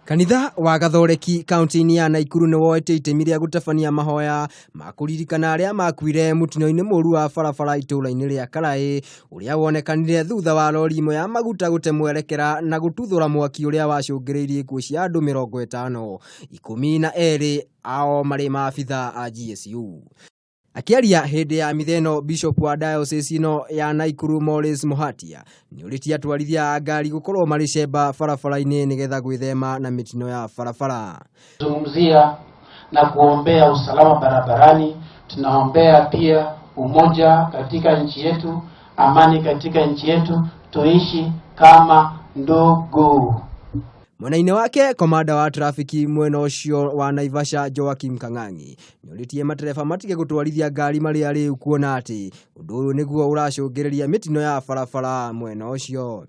Kanitha wa Gathoreki kaunti-inĩ ya Naikuru nĩ woete itemi rĩa gũtabania mahoya ma kũririkana arĩa makuire mũtino-inĩ mũru wa barabara itũũra-inĩ rĩa Karaĩ ũrĩa wonekanire thutha wa rori ĩmwe ya maguta gũte mwerekera na gũtuthũra mwaki ũrĩa wacũngĩrĩirie ikuũ cia andũ 50, 12 ao marĩ maabitha a GSU. Akĩaria hĩndĩ ya mitha ĩno, Bishop wa Diocese ĩno ya Naikuru Maurice Muhatia nĩũrĩtie atwarithia a ngari gũkorwo marĩ cemba barabara-inĩ nĩgetha gwĩthema na mĩtino ya barabara. Zungumzia na kuombea usalama barabarani, tunaombea pia umoja katika nchi yetu, amani katika nchi yetu, tuishi kama ndugu. Mwena-inĩ wake, komanda wa trafiki mwena ũcio wa Naivasha Joakim Kang'ang'i nĩorĩtie matereba matige gũtwarithia ngari marĩ arĩu kuona atĩ ũndũ ũyũ nĩguo ũracũngĩrĩria mĩtino ya barabara mwena ũcio.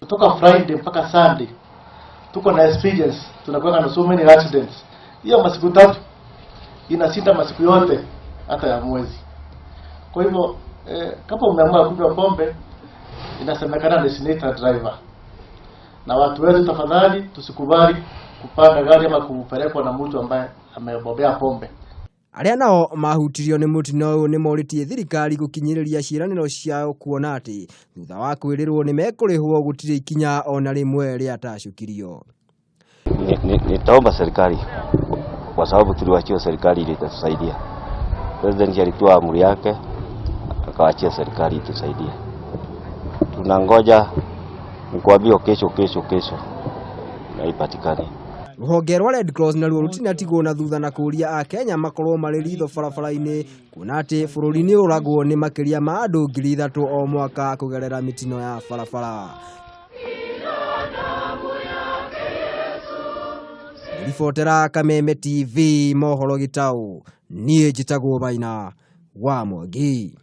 Kutoka Friday mpaka Sunday tuko na experience, tunakuwa na so many accidents. Hiyo masiku 3 inashinda masiku yote hata ya mwezi. Kwa hivyo kama umeamua kunywa pombe, inasemekana designated driver. Na watu wetu, tafadhali tusikubali kupanda gari ama kupelekwa na mtu ambaye amebobea pombe. Arĩa nao mahutirio nĩ mũtino ũyũ nĩ morĩtie thirikari gũkinyĩrĩria ciĩranĩro ciao kuona atĩ thutha wa kwĩrĩrwo nĩ mekũrĩhwo gũtirĩ ikinya ona rĩmwe rĩatacũkirio. Nitaomba serikali kwa sababu tuliwachiwa serikali ili itatusaidia. President alitoa amri yake akawachia serikali itusaidie. Tunangoja nikuambiwa kesho kesho kesho na ipatikane. Rũhonge rwa Red Cross naruo rũtinatigwo na thutha na kũũria Akenya makorwo marĩ ritho barabara-inĩ kuona atĩ bũrũri nĩ ũragwo nĩ makĩria ma andũ 3,000 o mwaka kũgerera mĩtino ya barabara. Ribotera Kameme TV mohoro Gĩtaũ, niĩ njĩtagwo Maina wa Mwangi.